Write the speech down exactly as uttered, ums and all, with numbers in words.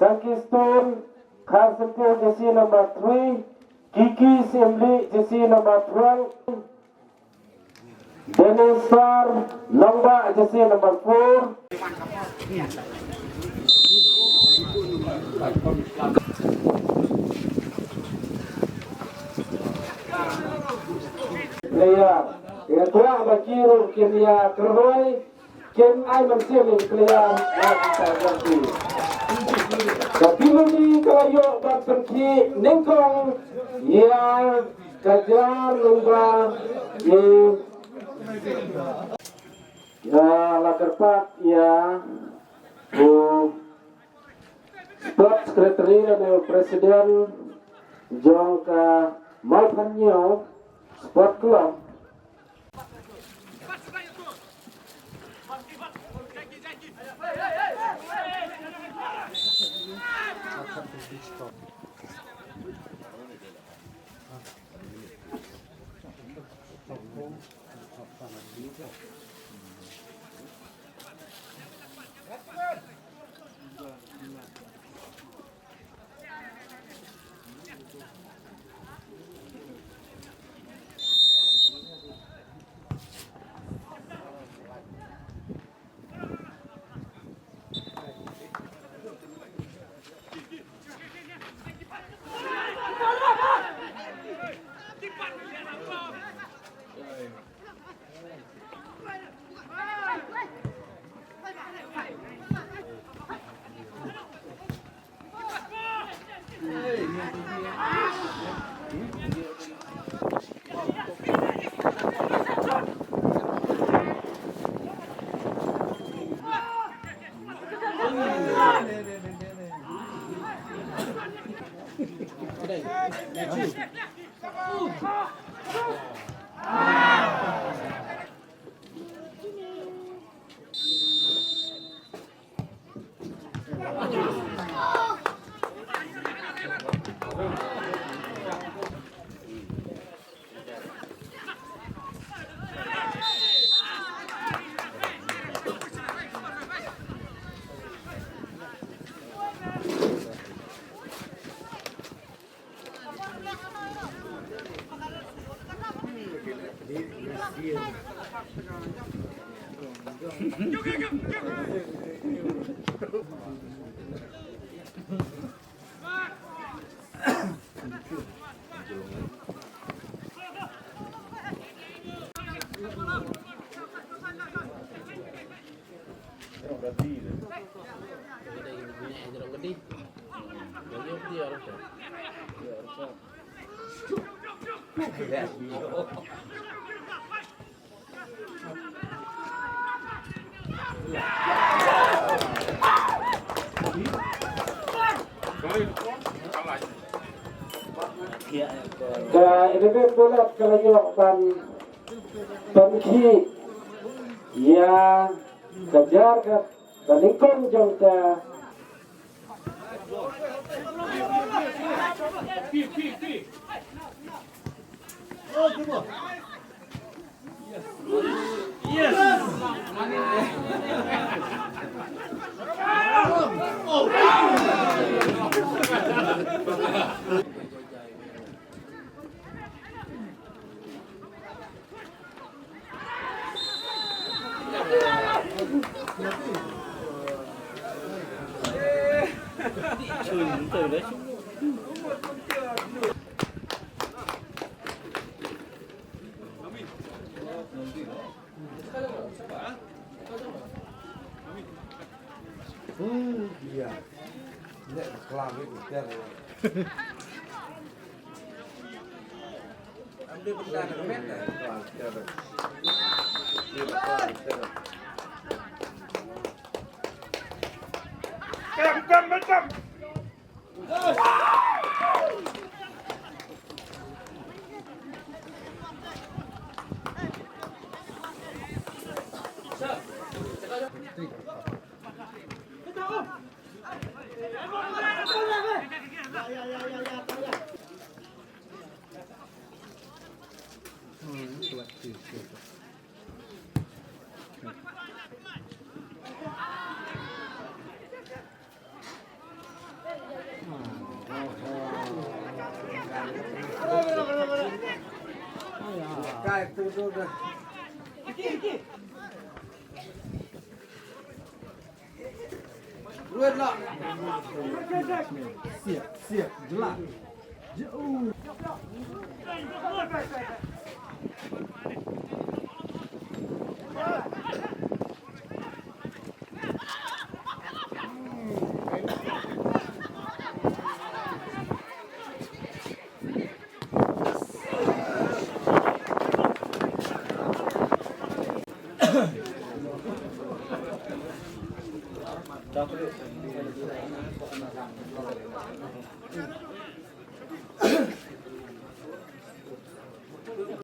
Tangki Stone, Kharsyntiew jersey number three, Kiki Syiemlieh jersey number twelve, Dennis Sar, Nongbah jersey number four. Player, nga kwah ba ki ruh kin ïa kyrhoi, kin ai mynsiem ïa ki player na kita jong ki. Ka team jong ki ka la ïoh ban pynkhih nyngkong ïa ka jar lyngba ïa Nga la kyrpad ïa u Sport Secretary lane u President jong ka Mawphanñiew Sport Club. Ka eleven bullet ka la ïoh ban pynkhih ïa ka jar ka, ka nyngkong jong ka. Ruat lah. Siap, siap, jelas. Jauh.